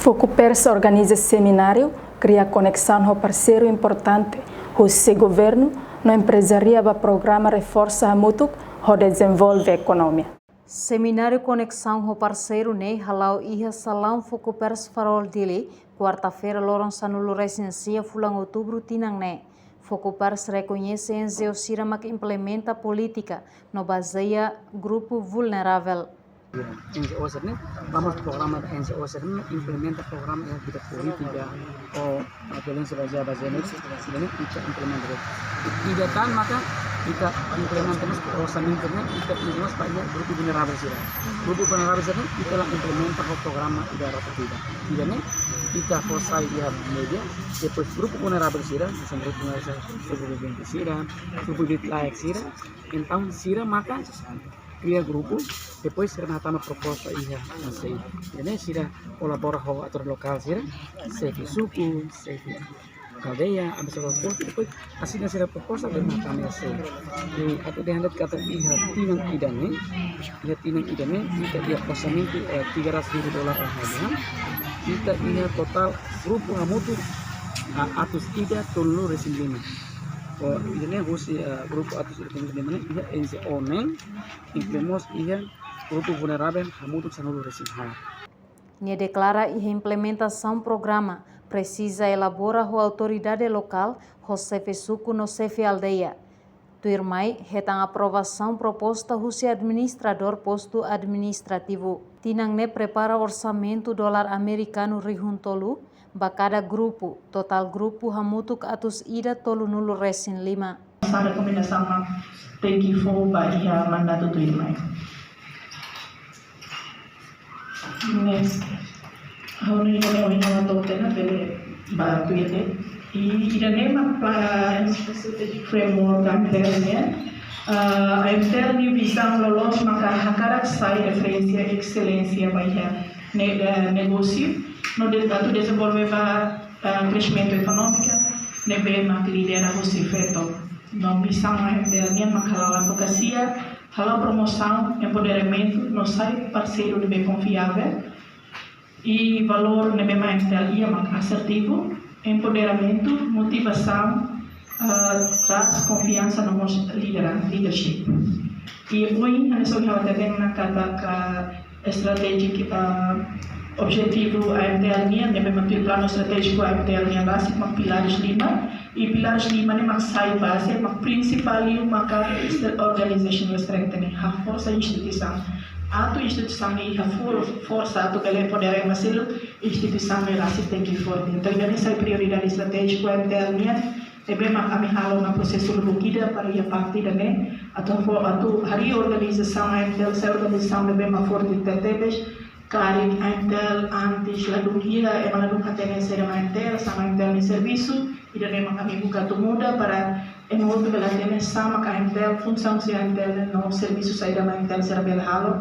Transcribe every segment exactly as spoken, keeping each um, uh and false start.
Fokupers organiza semináriu, kria koneksaun ho parseiru importante, husi governu no emprezaria ba programa reforsa hamutuk ho dezenvolve ekonomia. Semináriu koneksaun ho parseiru ne'e hala'o iha salaun Fokupers Farol Dili, kuarta-feira loron sanulu resin sia fulan outubru tinan ne'e. Fokupers rekoñese N G O sira mak implementa polítika no bazeia grupu vulneravel. N G O sira-ne'e, vamos programa N G O sira-ne'e implementa programa iha vida polítika ou, ah, violénsia bazeia ba géneru, sira-ne'e ita implementa. Ida tan maka ita implementa mós orsamentu ne'e, ita implementa mós ba iha grupu vulneravel sira. Grupu vulneravel sira-ne'e ita la implementa ho programa ida rotativu. Ida-ne'e ita fó sai iha média, depois grupu vulneravel sira, misalnya grupu vulneravel sira, grupu vivente sira, grupu vivente laek sira, entaun sira maka kria grupu, depois sira hatama proposta iha, não sei. Ida-ne'e sira kolabora ho autoridade lokál sira, xefe suku, xefe aldeia, administradór postu, depois asina sira proposta dehan hatama iha sei. I atu dehan de'it katak iha tinan ida-ne'e, iha tinan ida-ne'e, ita iha orsamentu, eh, tiga ratus ribu dolar ah, ita iha totál grupu hamutuk, ah, atus ida tolunulu resin lima. Oh, ida-ne'e husi, eh, grupu atus ida tolunulu resin lima ne'e, iha N G O neen, inklui mós iha grupu vulneravel hamutuk sanulu resin haat. Nia deklara iha implementasaun programa presiza elabora ho autoridade lokál, ho xefe suku no xefe aldeia. Tuirmai, hetan aprovasaun proposta husi administradór postu administrativu. Tinan ne'e prepara orsamentu dolar amerikanu rihun tolu ba kada grupu, totál grupu hamutuk atus ida tolunulu resin lima. Sa rekomendasaun mak tenke fó ba iha mandatu tuirmai. Next. Ha'u hanoin ohin ha'u atu tena bele ba tuir de'it. I ida-ne'e mak ba strategic framework AMTL nian. Ah, AMTL nia vizaun loloos maka hakarak sai referénsia exelénsia ba iha ne-, eh, negósiu no de-, atu dezenvolve ba, eh, kreximentu ekonómiku ne'ebé mak lidera husi feto. No misaun AMTL nian mak hala'o advokasia, hala'o promosaun, empoderamentu, no sai parseiru ne'ebé konfiavel, i valór ne'ebé mak AMTL iha mak asertivu, empoderamentu, motivasaun, ah, trust, konfiansa, no mós lidera-, leadership. I ohin, hanesan ohin ha'u hateten ona katak, ah, strategic, ah, objetivu AMTL nian, ne'ebé mak tuir planu estratéjiku AMTL nian rasik mak pilares lima, i pilares lima ne'e mak sai baze, mak prinsipál liu maka organizational strengthening, haforsa instituisaun. Atu instituisaun ne'e iha for-, forsa atu bele empodera ema seluk, instituisaun ne'e rasik tenke forte. Entaun, ida-ne'e sai prioridade estratéjiku AMTL nian, ne'ebé mak ami halo ona prosesu lubuk ida para iha parte ida-ne'e, atu fó, atu harii organizasaun AMTL sai organizasaun ne'ebé mak forte tebetebes, karik AMTL antes ladún iha, ema ladún hatene saida mak AMTL, saida mak AMTL nia servisu, ida-ne'e mak ami buka atu muda para ema hotu bele hatene saida mak AMTL, funsaun husi AMTL, no servisu saida mak AMTL sira bele halo,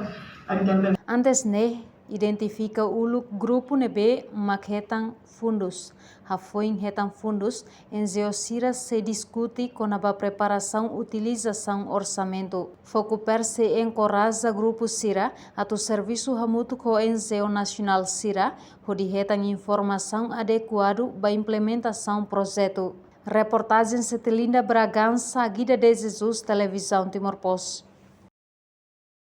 AMTL bele. Antes ne'e, identifika uluk grupu ne'ebé mak hetan fundus. Hafoin hetan fundus, N G O sira sei diskute kona-ba preparasaun utilizasaun orsamentu. Fokupers sei enkoraja grupu sira atu servisu hamutuk ho N G O nasionál sira, hodi hetan informasaun adekuadu ba implementasaun projetu. Reportajen Setelinda Bragança, Guida de Jesus, Televizaun Timor Post.